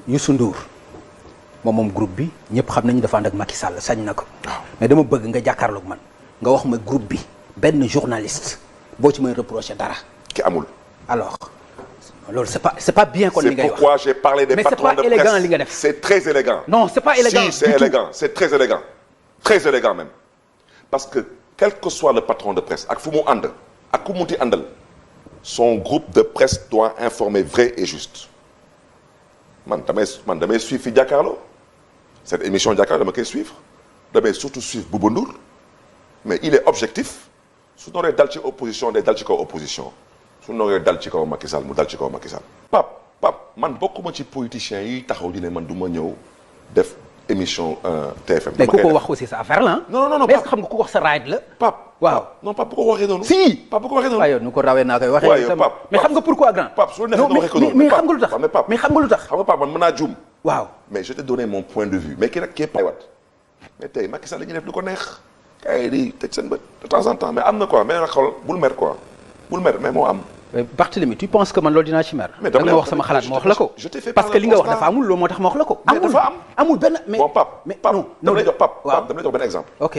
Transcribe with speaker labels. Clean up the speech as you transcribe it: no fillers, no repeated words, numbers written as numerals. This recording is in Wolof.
Speaker 1: Youssou Ndour moom groupe bi ñëpp xam nañu dafa ànd ak Macky Sall sañ na ko. mais dama bëgg nga jàkkaarloog man nga wax ma groupe bi benn journaliste boo ci may reprocher dara.
Speaker 2: ki amul.
Speaker 1: alors loolu c'est pas bien kon li ngay wax.
Speaker 2: c'est pourquoi j'ai parlé des patrons de presse.
Speaker 1: mais c'est pas élégant li nga def.
Speaker 2: c'est très élégant.
Speaker 1: non c'est pas élégant.
Speaker 2: si c'est élégant c'est très élégant. très élégant même parce que quel que soit le patron de presse ak fu mu ànd ak ku munti àndal son groupe de presse doit informer vrai et juste man damay suivre fi Jakaarlo cette émission Jakaarlo dama koy suivre damay surtout suivre Bouba Ndour mais il est objectif su nooree dal ci opposition day dal ci kaw opposition su nooree dal ci kaw Macky Sall mu dal ci kaw Macky Sall. Pape man bokkuma ci politiciens yi taxaw di ne man du ma ñëw def. émission TFM.
Speaker 1: mais ku ko wax aussi sa affaire la
Speaker 2: non
Speaker 1: mais est-ce que xam nga ku ko wax sa ride la.
Speaker 2: Pape
Speaker 1: waaw
Speaker 2: non Pape bu ko waxee noonu.
Speaker 1: si
Speaker 2: Pape bu ko waxee noonu.
Speaker 1: waaw yow nu ko rawee naa koy waxee.
Speaker 2: waaw Pape
Speaker 1: mais xam nga pourquoi grand.
Speaker 2: Pape su la neexee nga waxee ko noonu
Speaker 1: mais xam nga lu tax mais xam nga lu tax.
Speaker 2: xam nga Pape man mën naa juum.
Speaker 1: waaw
Speaker 2: mais je t'ai donné mon point de vue mais kii nag kii yëpp aywaat mais tey Macky Sall la ñuy def lu ko neex. kay di tëj seen bët de temps en temps mais am na quoi mais nag xool bul mer quoi bul mer mais moo am.
Speaker 1: Barthélémy tu penses que man loolu dinaa ci mer.
Speaker 2: mais dama
Speaker 1: nga wax sama xalaat ma wax la ko. parce que li nga wax dafa amul loolu moo tax ma wax la ko.
Speaker 2: mais dafa am
Speaker 1: amul benn mais
Speaker 2: bon Pape
Speaker 1: mais
Speaker 2: Pape
Speaker 1: non
Speaker 2: dama lay jox Pape dama lay jox benn exemple.
Speaker 1: ok